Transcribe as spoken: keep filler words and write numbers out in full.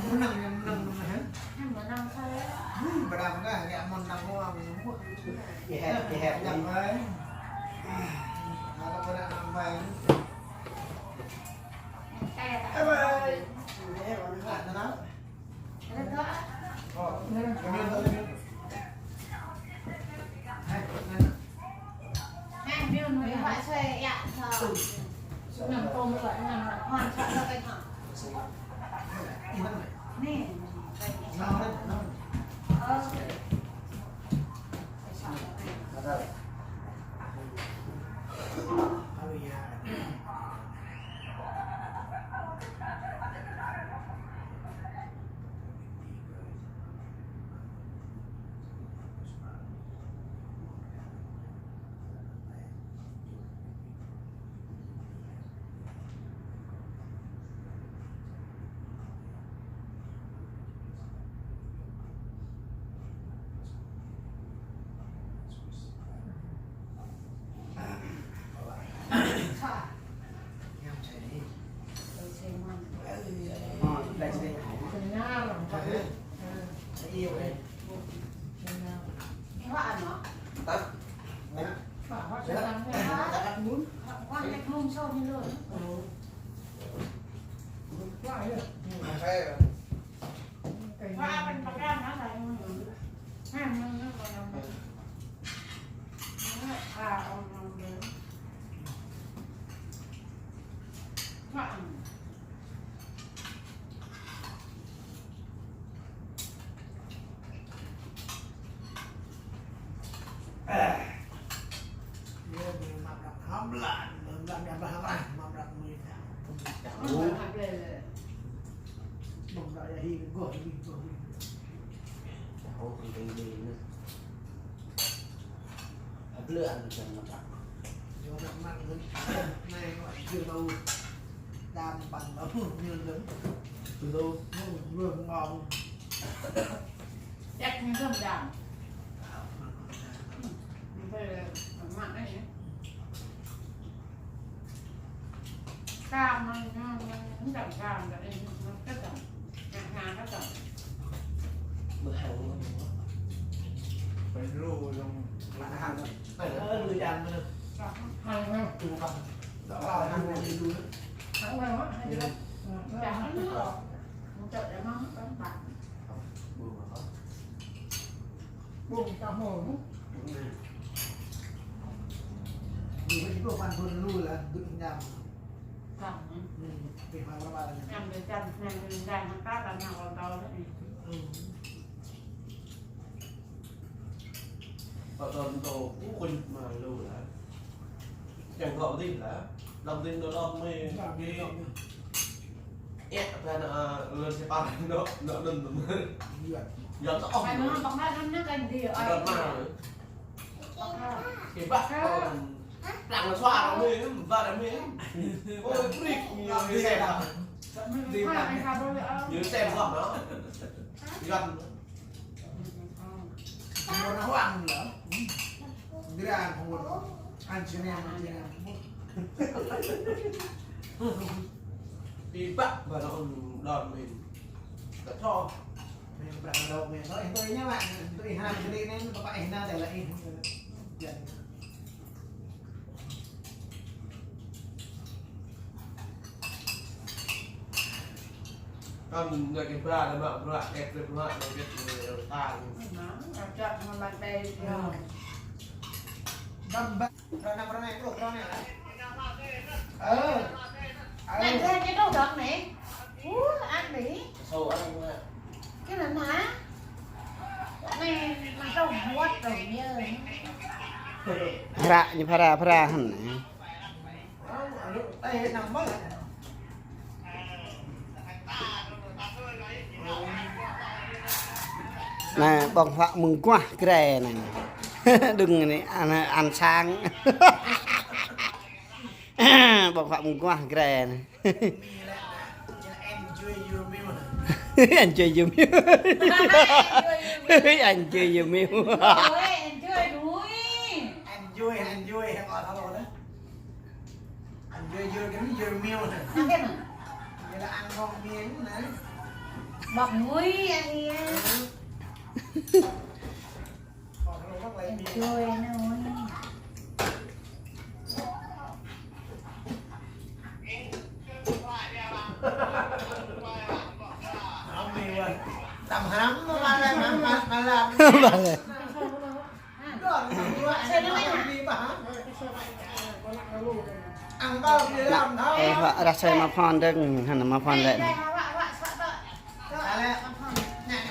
Menang, yang menang, menang, ya. Yang menang saya. Hmm, berapa kah? Ya, menang doang. Iya, iya. Yang lain. Kalau pada nambah. Bye bye. Ada, ada. Chắc nó thơm đàm. Mình phải mặn đấy nhé. Cam nó, nó, nó cũng chẳng cam, tại vì nó cắt cam. Ngà, ngà cắt cam. Bữa hàng luôn. Phải lu luôn. Ngà hàng. Phải lu đàn luôn. Hàng ha. Hàng ha. Hàng ha, hàng ha. Chẳng ăn nữa. Không chọn để mắm, bánh bạc. Bông cà mô, hả? Người ta chỉ có quan thôn lui là tự nhầm. Cam, hả? Ừ, thì phải là ba là nhầm. Cam để cam, này, mình đang ăn cá là nằm còn to đấy. Ừ. Ở đó, đó, cũng quên mà lâu lắm. Chẳng gọi gì là, đồng tin nó đọc mê, cái, ẹ, phải là, ờ, lên xe ba, nó, nó đừng, đừng. Giờ nó ốc. Phải nó bọc nó, nó, nó cái gì, ờ. Đợt mà, cái bác, ờ, đang là xoa nó mê, ba là mê. Ôi, freak, nhiều người xem à. Đi mà. Nhiều người xem giọt đó. Giọt. Hông mơ̆n hua ăn lĕ. Dira hông mơ̆n. Ăn sini, ăn sini. Ih, bă, bă, đơ̆ng đơ̆ng mơ̆n. Kơ thâo. Mơ̆n bă đơ̆ng mơ̆n. Thôi, tôi nhớ bạn, tôi hai cái đi nên tôi phải hai để lại. Kan nggak kira ada mak berak, eh, berak, berak, berak, berak, berak. Nah, ajak sama bạn bè. Đâm bă, rơna, rơna, rơna. Ờ. Ờ. Bạn thuê cái đâu đó này? Ú, ăn đi. Sâu ăn mà. Cái này mà. Này, mà trông muốt rồi nhờ. Phara, ñu phara, phara hăn. Anai, ƀơ̆ng huă mơguah grê anai. Đơ̆ng anai, ăn, ăn sang. Ƀơ̆ng huă mơguah grê anai. Enjoy your meal. Enjoy your meal. Ôi, enjoy đuôi. Enjoy, enjoy, em ở đâu đấy? Enjoy your, your meal. Ăn cái nào? Ăn bông miến nữa. Bọc muối ăn đi á. Enjoy nó ơi. Tăm hăm mà, mà, mà, mà, mà làm. Vâng. Ăn bao nhiêu Ê, lăm thôi. Hă, ră sơi mă phôn dơ̆ng, hă, mă phôn lĕ.